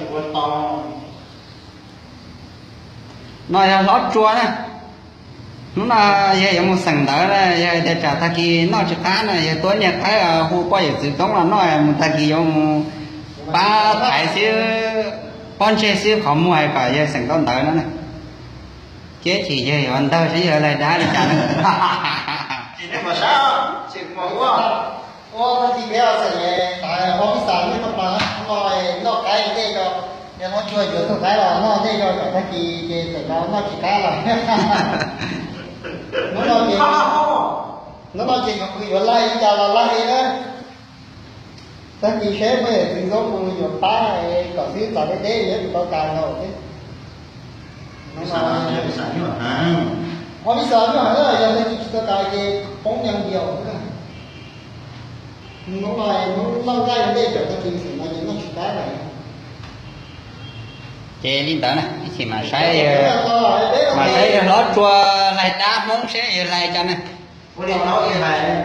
Ua tau. No yog hlob tsua na. Hnub no yawg yuav mus xeem ntawv na, yawg tias tsam tag kis noj tsis qab na, yawg tuav niag qaib hu poj yawm txwv toob los noj, mus tag kis yuav mus pab thaiv xwb, pob ntseg xwb qhov muag kom yawg xeem tau ntawv no na. Ces chim yawg yuav ntawg seb yawg laig dab li cas na. Tsis nej puas saib, tsis puas ua. Ua tag kis peb xeem, ob peb xeem nej tau pab no, noj qaib ntej ko, yog hlob tsua yuav tug qaib los noj ntej ko kom tag kis ces txawm no noj tsis qab lawm. Hnub no ces, hnub no ces yuav khwv yuav laig li cas los laig na. Tag kis seb peb txiv ntxub mus yuav pab kom xwb, txav deb deb yuav tsum tau kas nkaus xwb. Ob peb xeem nyuaj heev na, yog tag kis tsis tau kas ces poob nyav ntiaus na. Hnub no hnub noj nqaij ntej kom tag kis xeem no ces noj tsis qab lawm. Ces li ntawd na, ib chim mam saib, mam saib yawg hlob tsua laig dab Hmoob seb yawg laig cas na. Ua li no hais,